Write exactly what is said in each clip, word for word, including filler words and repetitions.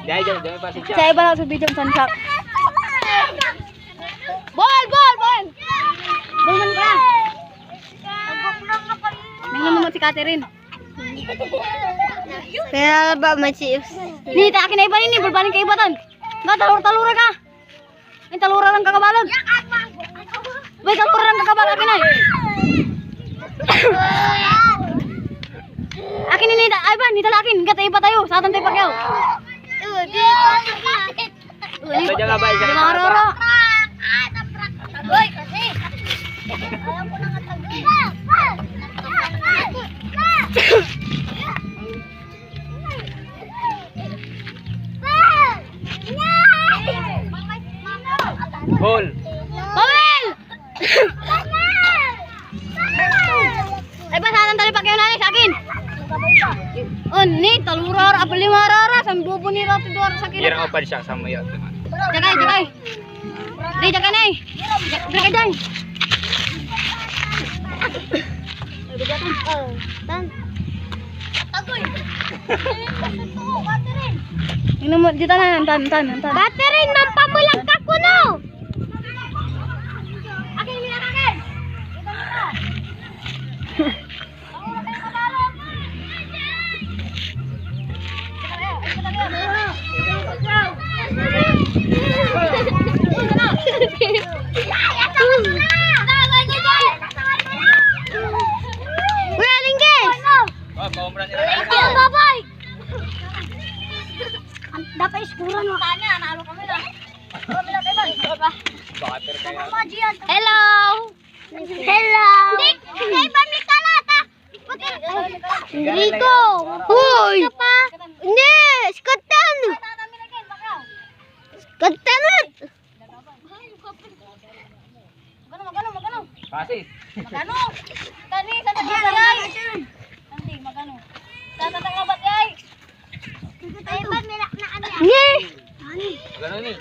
Dai, dai, dai, pasensya. Sa iba lang sa video, sansak. Ball, ball, ball! Ball man ka! Tingnan mo si Catherine. Kaya ba, Macius? Ni, ta akin na iba ni, ni, balbaling ka iba tan. Nga, talur-talura ka. Ay, talura lang kakabalag. Bay, talura lang kakabalag, akin ay. Akin ini, ay ba, nitala akin, gata iba tayo, satan tayo pakyaw. Ito dyan nga, bay, Di ba, Roro? Ball. Bawal! Ay, ba, saan ang talipakyaw na ni sa akin? Oh, ni, talura, apel lima rara, san bubo ni rati duar sa akin. Irang opan siya, sa mayo. Jagay, jagay. Di, jagay na eh. Jagay, jagay. Agoy. Tingnan mo, dito na, tan, tan, tan. Catherine, mampamulang ka kuno! Akin, akin, akin! Kuya Linggis! Bye-bye! Dapat iskuran mo. Tanya, nalo kami na. Hello! Hello! Hindi, hindi pa may kalat, ah! Enrico! Hoy! Ka pa? Hindi! Sikat tan! Sikat tan! Magano, magano, magano? Pasis. Magano? Tani, sa taga ay. Tani, magano? Sa taga ba ay? Ay, ba, milak na ano yan? Ni! Magano ni?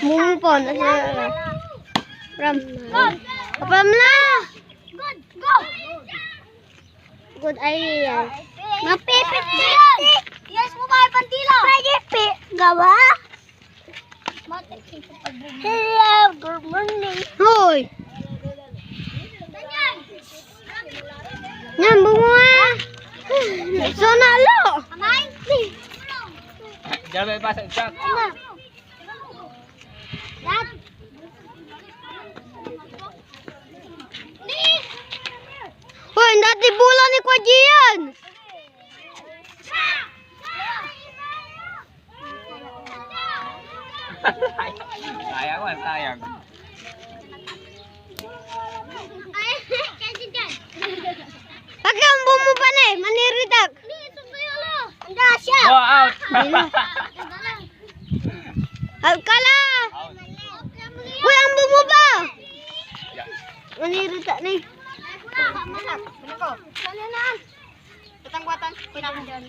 Mumupon. Ram. Ram na! Good. Go. Good idea. Mapipit yan. Yes mo ba, bandila? Pwede pi-, gawa? Hello, good morning. Hoy. Yan, bunga. So, nalo. Amay? Diyan may pasok, Jack. Hoy, dati bola ni Kuya Gian. Sayang man, sayang. Pag ang bumo pa na eh, maniritak. Anda siya. Go out. Alkala! Uy, ang bumaba! Manirita ni. Ano na? Katangguatan, pinakadyan.